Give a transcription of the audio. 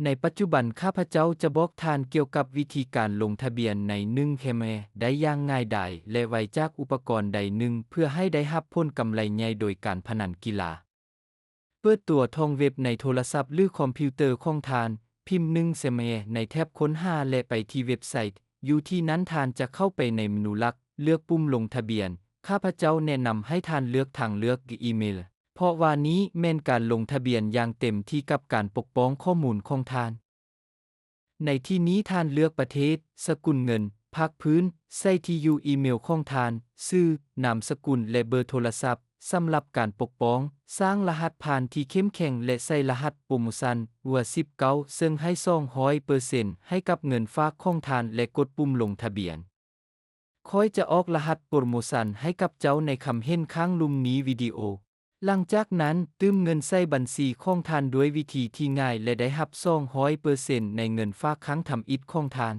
ໃນປັດຈຸບັນ ຂ້າພະເຈົ້າຈະບອກທ່ານກ່ຽວກັບວິທີການລົງທະບຽນໃນໜຶ່ງແຄມແອໄດ້ຢ່າງງ່າຍດາຍ ແລະ ໄວຈາກອຸປະກອນໃດໜຶ່ງ ເພື່ອໃຫ້ໄດ້ຮັບຜົນກຳໄລໃຫຍ່ໂດຍການພະນັນກິລາ. ເປີດຕົວທອງເວັບໃນໂທລະສັບ ຫຼື ຄອມພິວເຕີຂອງທ່ານ, ພິມໜຶ່ງແຄມແອໃນແທັບຄົ້ນຫາ ແລະ ໄປທີ່ເວັບໄຊ. ຢູ່ທີ່ນັ້ນທ່ານຈະເຂົ້າໄປໃນເມນູຫຼັກ, ເລືອກປຸ່ມລົງທະບຽນ. ຂ້າພະເຈົ້າແນະນຳໃຫ້ທ່ານເລືອກທາງເລືອກອີເມລ, ເພາະວ່ານີ້ແມ່ນການລົງທະບຽນຢ່າງເຕັມທີ່ກັບການປົກປ້ອງຂໍ້ມູນຂອງທ່ານ. ໃນທີ່ນີ້ທ່ານເລືອກປະເທດ, ສະກຸນເງິນ, ພາກພື້ນ, ໃສ່ທີ່ຢູ່ອີເມລຂອງທ່ານ, ຊື່, ນາມສະກຸນ ແລະ ເບີໂທລະສັບ. ສຳລັບການປົກປ້ອງ, ສ້າງລະຫັດຜ່ານທີ່ເຂັ້ມແຂງ ແລະ ໃສ່ລະຫັດໂປຣໂມຊັນ ຫົວສິບເກົ້າ ເຊິ່ງໃຫ້ສອງຮ້ອຍເປີເຊັນໃຫ້ກັບເງິນຝາກຂອງທ່ານ ແລະ ກົດປຸ່ມລົງທະບຽນ. ຂ້ອຍຈະອອກລະຫັດໂປຣໂມຊັນໃຫ້ກັບເຈົ້າໃນຄຳເຫັນຂ້າງລຸ່ມນີ້ວິດີໂອ. ຫຼັງຈາກນັ້ນ, ຕື່ມເງິນໃສ່ບັນຊີຂອງທ່ານດ້ວຍວິທີທີ່ງ່າຍ ແລະ ໄດ້ຮັບສອງຮ້ອຍເປີເຊັນໃນເງິນຝາກຄັ້ງທຳອິດຂອງທ່ານ.